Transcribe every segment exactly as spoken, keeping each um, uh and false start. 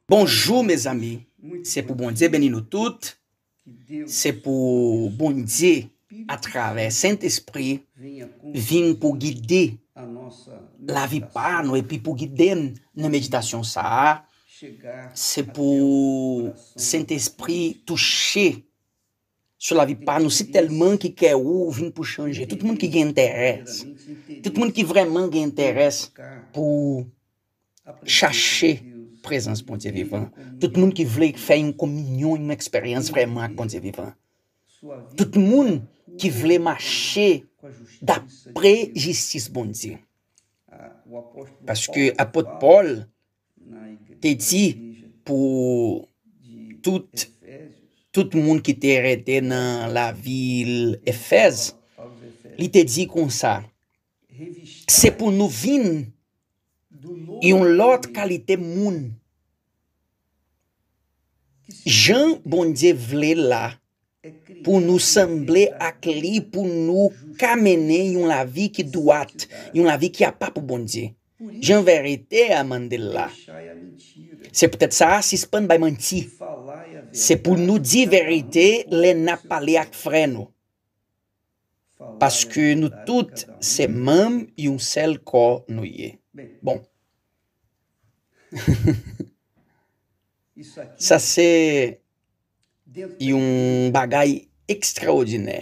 Bonjou, mezanmi. Se pou Bondye beni nou tout. Se pou Bondye, atravè Sentespri, vin pou gide lavi pa nou epi pou gide n nan meditasyon sa a. Se pou Sentespri touche sou lavi pa nou, si tèlman ki kè ou vin pou chanje. Tout moun ki gen enterès, tout moun ki vrèman gen enterès pou chache prezans Bondye vivan, tout moun ki vle fè yon kominyon, yon eksperyans vrèman ak Bondye vivan, tout moun ki vle mache dapre jistis Bondye. Paske apot Pòl te di pou tout, tout moun ki te rete nan lavil Efèz, li te di konsa, se pou nou vin yon lòt kalite moun. Jan Bondye vle la, pou nou sanble ak li, pou nou ka mennen yon lavi ki dwat, yon lavi ki apa pou Bondye. Jan verite a mande l la. Se poutèt sa, sispann bay manti. Se pou nou di verite lè n ap pale ak frè nou. Paske nou tout se manm yon sèl kò nou ye. Bon. Sa se yon bagay ekstraòdinè.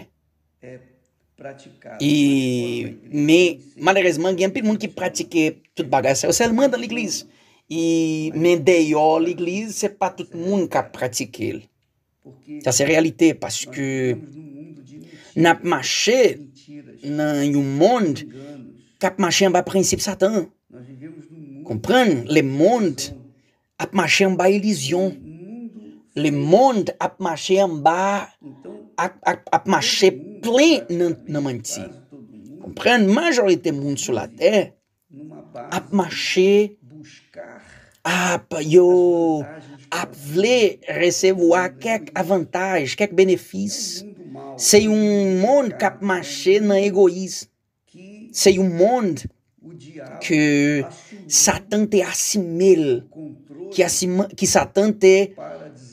E, men, malerezman, gen anpil moun ki pratike tout bagay sa yo sèlman nan legliz. E, men deyò legliz, se pa tout moun k ap pratike l. Sa se reyalite, paske n ap mache nan yon mond k ap mache anba prensip Satan. Konprann, lemonn ap mache anba ilizyon. Lemonn ap mache anba, ap, ap, ap mache plen nan, nan manti. Konprann, majorite moun sou latè ap mache, ap, yo, ap vle resevwa kèk avantaj, kèk benefis. Se yon monn k ap mache nan egoyis. Se yon monn ke Satan te asime l, ki asime, ki Satan te,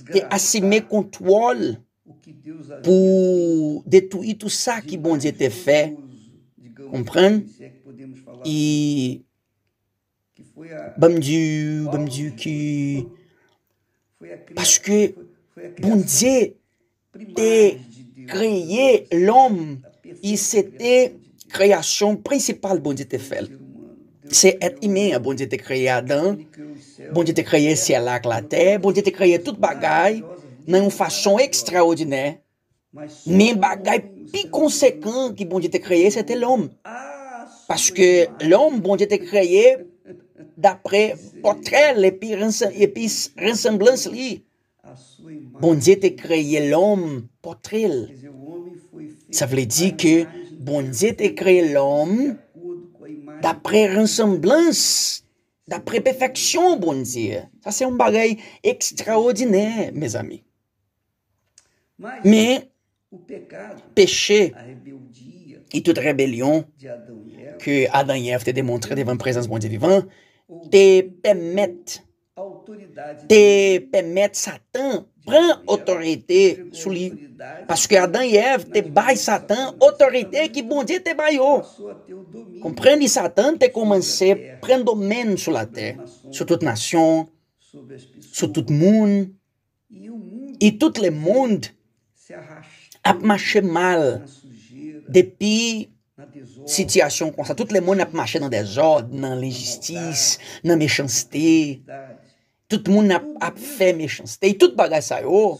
te asime kontwòl pou detwi tout sa ki Bondye te fè. Konprann? E ban m di, ban m di ki, paske Bondye te kreye lòm, e se te kreyasyon prensipal Bondye te fè l. Se èt imen an Bondye te kreye Adan. Bondye te kreye syèl la ak latè. Bondye te kreye tout bagay nan yon fason ekstraòdinè. Men bagay pi konsekan ki Bondye te kreye, se te lòm. Paske lòm, Bondye te kreye dapre pòtrè l epi, epi resanblans li. Bondye te kreye lòm pòtrè l. Sa vle di ke Bondye te kreye lòm dapre resanblans, dapre pèfèksyon Bondye. Sa se yon bagay ekstraòdinè, mezanmi. Men, peche e tout rebelyon ke Adan e Èv te demontre devan prezans Bondye vivan te pèmèt, te pèmèt Satan pran otorite sou li. Paske Adan e Èv te bay Satan otorite ki Bondye te ba yo. Konprann li, Satan te kòmanse pran domèn sou latè, sou tout nasyon, sou tout moun. E tout lemonn ap mache mal depi sitiyasyon konsa. Tout lemonn ap mache nan dezòd, nan lenjistis, nan mechanste. Tout moun ap, ap fè mechanste. E tout bagay sa yo,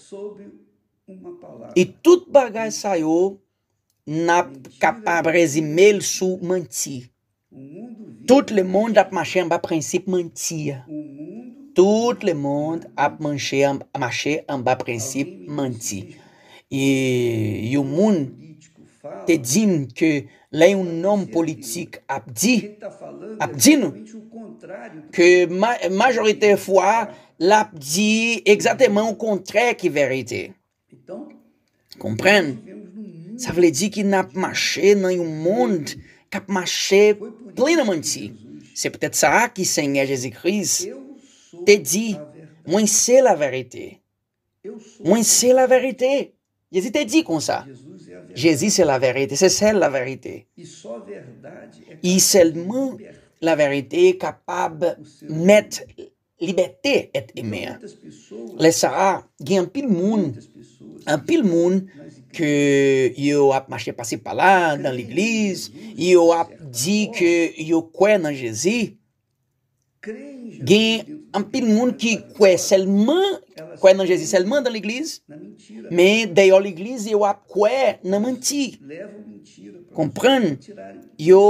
e tout bagay sa yo, n ap kapab rezime l sou manti. Tout lemonn ap mache anba prensip manti a. Tout lemonn ap mache, mache anba prensip manti. E yon moun te di m ke lè yon nonm politik ap di, ap di nou ke ma-, majorite fwa, l ap di egzakteman o kontrè ki verite. Konprann? Sa vle di ki n ap mache nan yon monn k ap mache plen nan manti. Se poutèt sa a ki Senyè Jezi Kris te di, Mwen se laverite. Mwen se laverite. Jezi te di konsa. Jezi se laverite, se sèl laverite. E sèlman laverite kapab mèt libète èt imen an. Lè sa a, gen anpil moun, anpil moun ke yo ap mache pase pa la nan legliz, yo ap di ke yo kwè nan Jezi. Gen anpil moun ki kwè sèlman, kwè nan Jezi sèlman nan legliz, men deyò legliz yo ap kwè nan manti. Konprann? Yo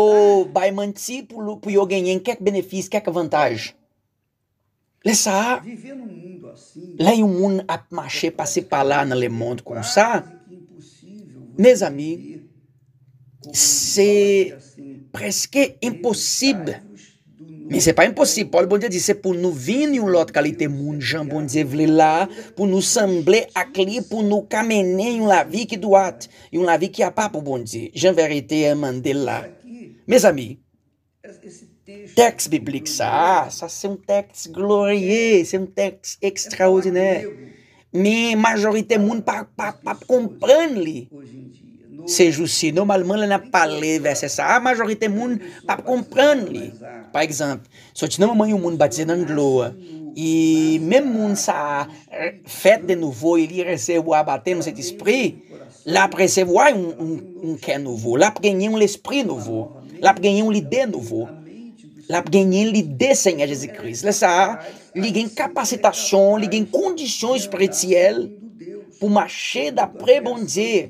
bay manti pou, pou yo genyen kèk benefis, kèk avantaj. Lè sa a, lè yon moun ap mache pase pa la nan lemonn konsa, mezanmi, se prèske enposib. Men se pa enposib. Pawòl Bondye di se pou nou vin yon lòt kalite moun, jan Bondye vle la, pou nou sanble ak li, pou nou ka mennen yon lavi ki dwat, yon lavi ki apa pou Bondye, jan verite an mande l la. Mezanmi, tèks biblik sa a, sa se yon tèks glorye, se yon tèks ekstraòdinè. Men majorite moun pa, pa, p ap konprann li. Se jou si, nòmalman, lè n ap pale vèsè sa a, majorite moun p ap konprann li. Pa egzanp, soti nan moman yon moun batize nan dlo a, e menm moun sa a, eh, fèt de nouvo, e li resevwa batèm Sentespri, l ap resevwa yon, yon, yon kè nouvo, l ap genyen yon lespri nouvo, l ap genyen yon lide nouvo, l ap genyen lide Senyè Jezi Kris. Lè sa a, li gen kapasitasyon, li gen kondisyon espirityèl pou mache dapre Bondye,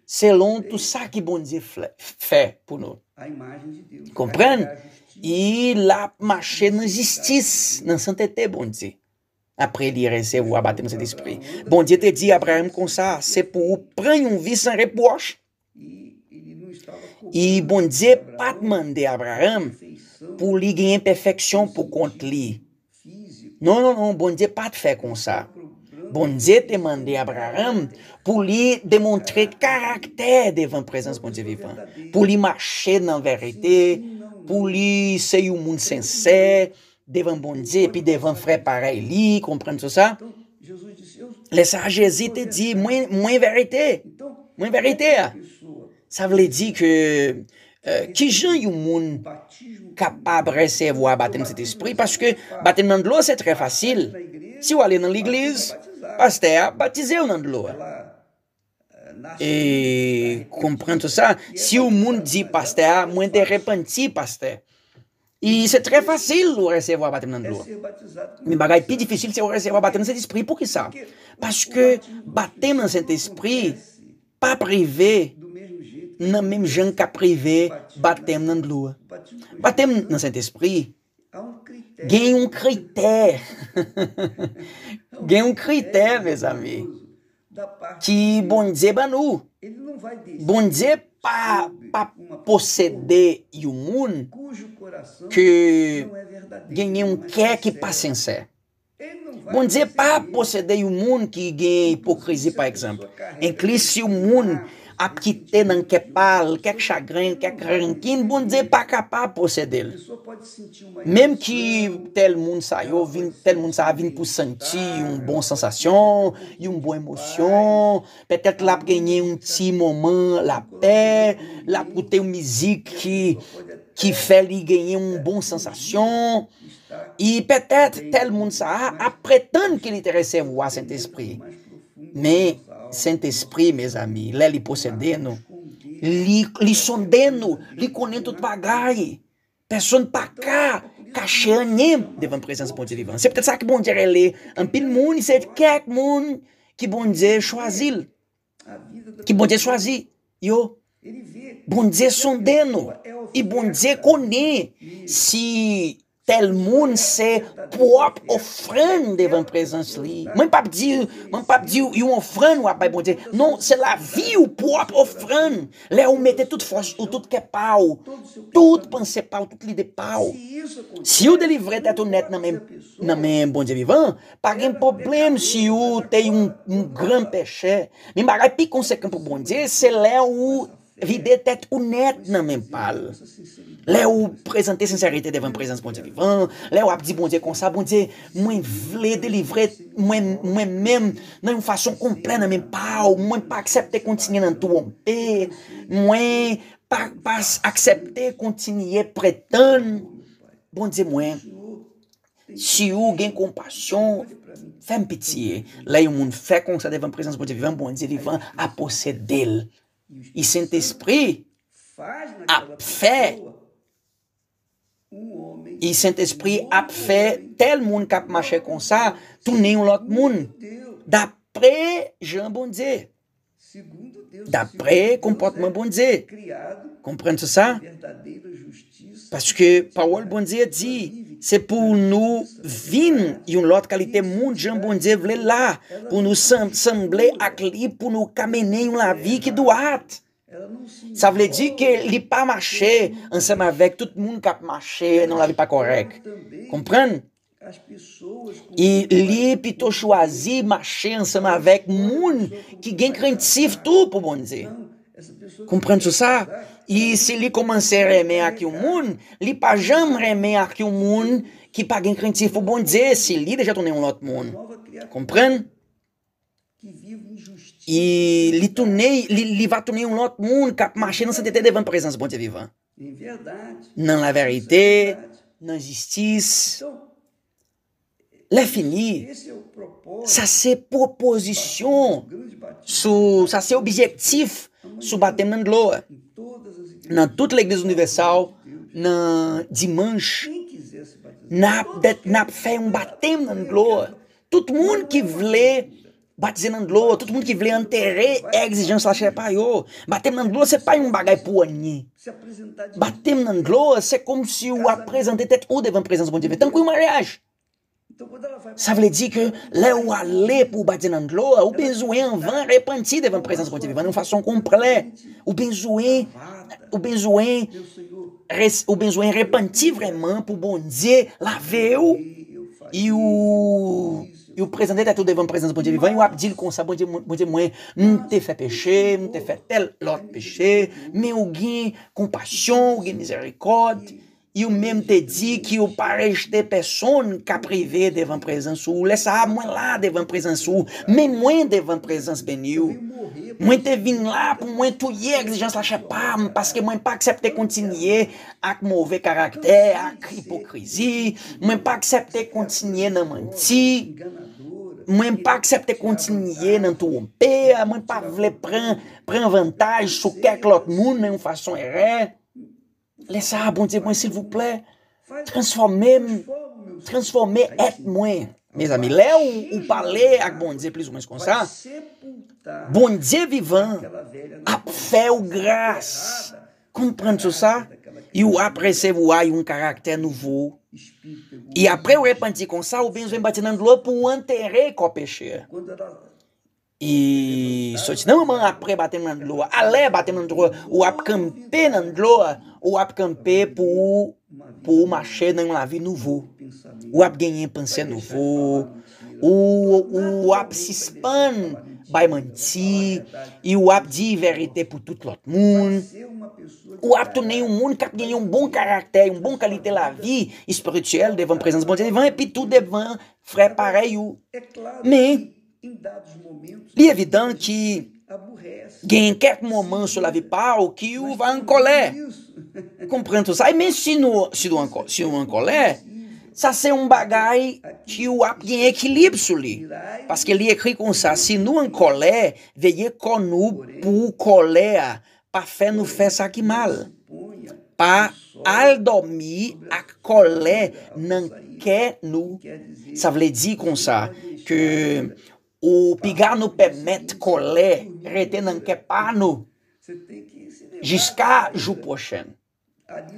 selon tou sa ki Bondye fè pou nou. Konprann? E l ap mache nan jistis, nan santete Bondye. Apre li resevwa batèm Sentespri. Bondye te di Abraram konsa, se pou ou pran yon vi san repwòch. E Bondye pa t mande Abraram pou li genyen pèfèksyon pou kont li. Non, non, non, Bondye pa t fè konsa. Bondye te mande Abraram pou li demontre karaktè devan prezans Bondye vivan, pou li mache nan verite, pou li se yon moun sensè, devan Bondye, epi devan frè parèy li, konprann sa? Lè sa a, Jezi te di, mwen, mwen verite, mwen verite a. Sa vle di ke, eh, ki jan yon moun kapab resevwa batèm Sentespri? Paske batèm nan dlo se trè fasil. Si w ale nan legliz, pastè a batize w nan dlo a. E konprann sa. Si yon moun di pastè a, mwen te repanti, pastè. E se trè fasil ou resevwa batèm nan dlo. Men bagay pi difisil se ou resevwa batèm nan Sentespri. Poukisa? Paske batèm nan Sentespri pa prive nan menm jan k ap prive batèm nan dlo. Batèm nan Sentespri gen yon kritè. Gen yon kritè, mezanmi, ki Bondye ban nou. Bondye pa, pa posede yon moun ke genyen yon kè ki pa sensè. Bondye pa posede yon moun ki gen ipokrizi, pa egzanp. Enkli si yon moun ap kite nan kè pa l kèk chagren, kèk rankin, Bondye pa kapab posede l. Menm ki tèl moun sa yo vin, tèl moun sa a vin pou santi yon bon sansasyon, yon bon emosyon, petèt l ap genyen yon ti moman lapè, l ap koute yon mizik ki, ki fè li genyen yon bon sansasyon. E petèt tèl moun sa a ap pretann ke li te resevwa Sentespri. Men, Sentespri, mezanmi, lè li posede nou, li, li sonde nou, li konnen tout bagay. Pèsonn pa ka kache anyen devan prezans Bondye vivan. Se petèt sa ke Bondye rele anpil moun, se kèk moun ki Bondye chwazi l, ki Bondye chwazi yo. Bondye sonde nou, e Bondye konnen si tèl moun se pwòp ofrann devan prezans li. Mwen p ap di, mwen p ap di yon ofrann w ap bay Bondye. Non, se lavi w pwòp ofrann. Lè ou mete tout fòs ou, tout kè pa w, tout panse pa w, tout lide pa w. Si w delivre tèt ou nèt nan men, nan men Bondye vivan, pa gen pwoblèm si w te yon, yon gran pechè. Men bagay pi konsekan pou Bondye, se lè ou vide tèt ou nèt nan men pa l. Lè ou prezante sensète devan prezans Bondye vivan, lè w ap di Bondye konsa, Bondye, mwen vle delivre mwen, mwen menm nan yon fason konplè nan men pa w. Mwen pa aksepte kontinye nan twonpe. Mwen pa, pa aksepte kontinye pretann. Bondye mwen, si ou gen konpasyon, fè m pitye. Lè yon moun fè konsa devan prezans Bondye vivan, Bondye vivan ap posede l. E Sentespri ap fè, e Sentespri ap fè tèl moun k ap mache konsa tounen yon lòt moun, dapre jan Bondye, dapre konpòtman Bondye. Konprann sa? Paske pawòl Bondye di, se pou nou vin yon lòt kalite moun, jan Bondye vle la, pou nou san- sanble ak li, pou nou ka mennen yon lavi ki dwat. Sa vle di ke li pa mache ansanm avèk tout moun k ap mache nan lavi pa kòrèk. Konprann? E li pito chwazi mache ansanm avèk moun ki gen krentif tou pou Bondye. Konprann sou sa? E si li kòmanse renmen ak yon moun, li pa janm renmen ak yon moun ki pa gen krentif pou Bondye, si li deja tounen yon lòt moun. Konprann? E li tounen, li, li va tounen yon lòt moun k ap mache nan sentete devan prezans Bondye vivan. Nan laverite, nan jistis. Lè fini, sa se pwopozisyon sou, sa se objektif sou batèm nan dlo a. Nan tout legliz inivèsal, nan dimanch, n ap, n ap fè yon batèm nan dlo a. Tout moun ki vle batize nan dlo, tout moun ki vle antere egzijans lachè pa yo. Batèm nan dlo se pa yon bagay pou anyen. Batèm nan dlo se kòmsi w ap prezante tèt ou devan prezans Bondye, tankou yon maryaj. Sa vle di ke lè w ale pou w batize nan dlo a, ou bezwen anvan repanti devan prezans Bondye vivan yon fason konplè. Ou bezwen, ou bezwen res- ou bezwen repanti vrèman pou Bondye lave w. E w, e w prezante tèt ou devan prezans Bondye vivan, e w ap di l konsa, Bondye, Bondye mwen, m te fè peche, m te fè tèl lòt peche, men ou gen konpasyon, ou gen mizerikòd. E w menm te di ke w pa rejte pèsonn k ap rive devan prezans ou. Lè sa a, mwen la devan prezans ou. Men mwen devan prezans beni w. Mwen te vin la pou mwen touye egzijans lachè pa m, paske mwen pa aksepte kontinye ak move karaktè, ak ipokrizi. Mwen pa aksepte kontinye nan manti. Mwen pa aksepte kontinye nan twonpe. Mwen pa vle pran, pran avantaj sou kèk lòt moun nan yon fason erè. Lè sa a, Bondye mwen, silvouplè, transfòme m, transfòme èt mwen. Mezanmi, lè ou, ou pale ak Bondye plizoumwen konsa, Bondye vivan ap fè w gras. Konprann sou sa? E w ap resevwa yon karaktè nouvo. E apre w repanti konsa, ou bezwen bati nan dlo pou w antere kò peche. E soti nan moman apre batèm nan dlo a, alè batèm nan dlo a, ou ap kanpe nan dlo a, ou ap kanpe pou, pou w mache nan yon lavi nouvo. Ou ap genyen panse nouvo. Ou, ou ap sispann bay manti. E ou ap di verite pou tout lòt moun. Ou ap tounen yon moun k ap gen yon bon karaktè, yon bon kalite lavi espirityèl devan prezans Bondye vivan, epi tou devan frè parèy ou. Men, li evidan ki gen kèk moman sou lavi pa w ki ou va an kòlè. Konprann tou sa. Men si nou, si nou an kò- si ou an kòlè, sa se yon bagay ki ou ap gen ekilib sou li. Paske li ekri konsa, si nou an kòlè, veye kò nou pou kòlè a pa fè nou fè sa ki mal. Pa al dòmi ak kòlè nan kè nou. Sa vle di konsa ke ou piga nou pèmèt kòlè rete nan kè pa nou jiska jou pwochen.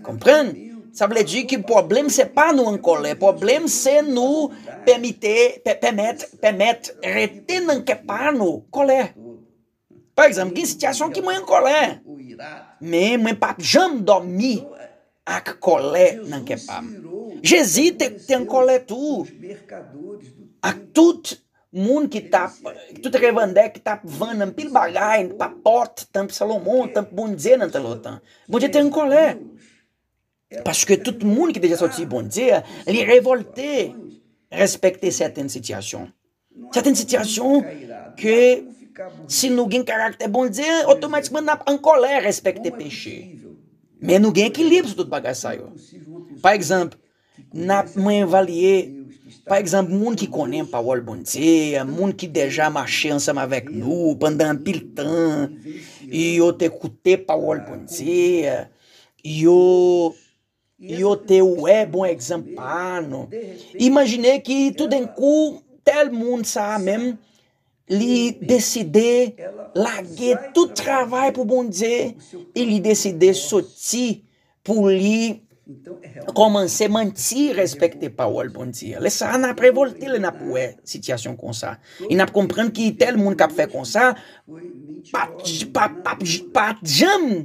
Konprann? Sa vle di ke pwoblèm se pa nou an kòlè. Pwoblèm se nou pèmite, pè- pèmèt, pèmèt rete nan kè pa nou kòlè. Pa egzanp, gen sitiyasyon ki mwen an kòlè, men mwen p ap janm dòmi ak kòlè nan kè pa m. Jezi te, te an kòlè tou ak tout moun ki t ap, tout revandè ki t ap vann anpil bagay, pa pòt tanp Salomon, tanp Bondye nan tan lontan. Bondye te an kòlè. Paske tout moun ki deja sòti Bondye, li revòlte, respekte sèten sitiyasyon. Sèten sitiyasyon ke si nou gen karaktè Bondye, otomatikman n ap an kòlè, respekte peche. Men nou gen ekilib sou tout bagay sa yo. Pa egzanp, n ap, mwen evalye, pa egzanp, moun ki konnen pawòl Bondye, moun ki deja mache ansanm avèk nou pandan anpil tan, yo te koute pawòl Bondye, yo, yo te wè bon egzanp pa nou. Imajine ki toudenkou, tèl moun sa a menm, li deside lage tout travay pou Bondye, e li deside soti pou li kòmanse manti, respekte pawòl Bondye. Lè sa a, n ap revòlte lè n ap wè sitiyasyon konsa. E n ap konprann ki tèl moun k ap fè konsa, pa, pa, pa, pa t janm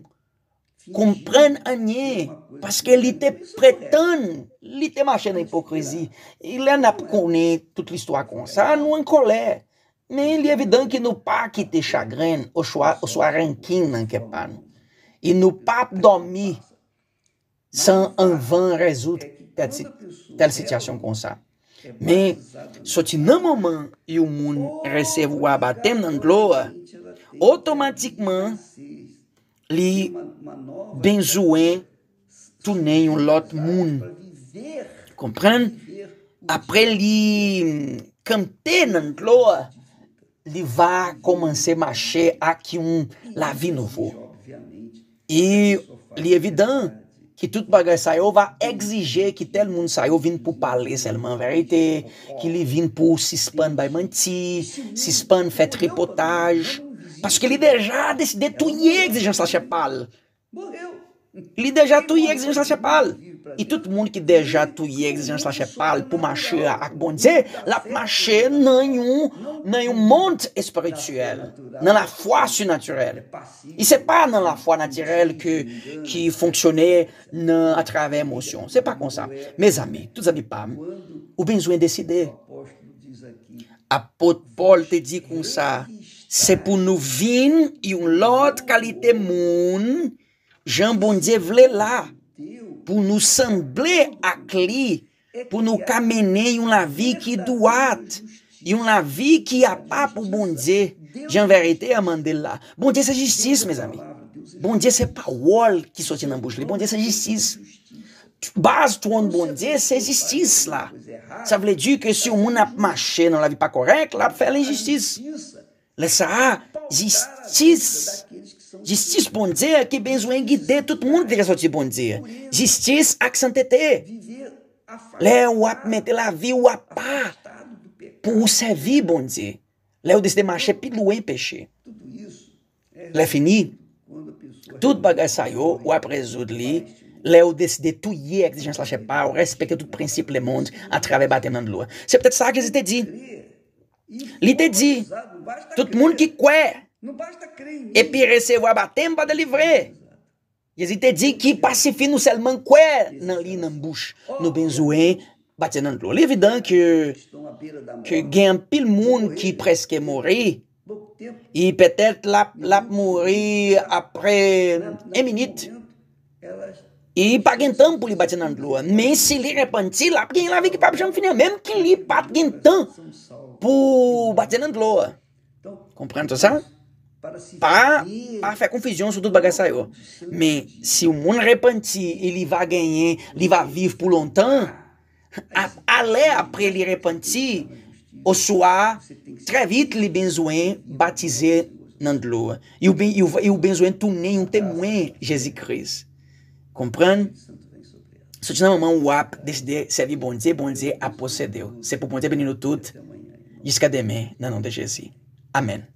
konprann anyen, paske li te pretann, li te mache nan ipokrizi. E lè n ap konnen tout listwa konsa, nou an kòlè. Men li evidan ke nou pa kite chagren oswa, oswa rankin nan kè pa nou. E nou p ap dòmi san anvan rezoud tèl si-, tèl sitiyasyon konsa. Men, soti nan moman yon moun resevwa batèm nan dlo a, otomatikman, li bezwen tounen yon lòt moun. Konprann? Apre li kanpe nan dlo a, li va kòmanse mache ak yon lavi nouvo. E li evidan ki tout bagay sa yo va egzije ki tèl moun sa yo vin pou pale sèlman verite, ki li vin pou sispann bay manti, sispann fè tripotaj, paske li deja deside touye egzijans lachè pa l. Li deja touye egzijans lachè pa l. E tout moun ki deja touye egzijans lachè pa l pou mache ak Bondye, l ap mache nan yon, nan yon mond espirityèl, nan lafwa sinatirèl. E se pa nan lafwa natirèl ke, ki fonksyone nan, atravè emosyon. Se pa konsa. Mezanmi, tout zanmi pa m, ou bezwen deside. Apot Pòl te di konsa, se pou nou vin yon lòt kalite moun, jan Bondye vle la, pou nou sanble ak li, pou nou ka mennen yon lavi ki dwat, yon lavi ki apa pou Bondye, jan verite a mande l la. Bondye se jistis, mezanmi. Bondye se pawòl ki soti nan bouch li. Bondye se jistis. Baz twòn Bondye se jistis la. Sa vle di ke si yon moun ap mache nan lavi pa kòrèk, l ap fè lenjistis. Lè sa a, jistis, jistis Bondye ki bezwen gide tout moun ki te sòti Bondye. Jistis ak sentete. Lè w ap mete lavi w apa pou w sèvi Bondye. Lè w deside mache pi lwen peche. Lè fini, tout bagay sa yo, w ap rezoud li lè w deside touye egzijans lachè pa w, respekte tout prensip lemonn atravè batèm nan dlo a. Se petèt sa Jezi te di. Li te di, tout moun ki kwè epi resevwa batèm pa delivre. Jezi te di ki pa sifi nou sèlman kwè nan li nan bouch. Nou bezwen batèm nan dlo. Li evidan ke, ke gen anpil moun ki prèske mouri. E petèt l ap, l ap mouri apre en minit. E pa gen tan pou li batèm nan dlo a. Men si li repanti, l ap gen lavi ki p ap janm fini an. Menm ki li pa t gen tan pou batèm nan dlo a. Konprann tout sa? Pa, pa fè konfizyon sou tout bagay sa yo. Men, si yon moun repanti e li va genyen, li va viv pou lontan, ap, alè apre li repanti, oswa trè vit li bezwen batize nan dlo. Yo be-, yo, yo bezwen tounen yon temwen Jezi Kris. Konprann? Soti nan moman w ap deside sèvi Bondye, Bondye ap posede w. Se pou Bondye beni nou tout. Jiska demen, nan non de Jezi. Amèn.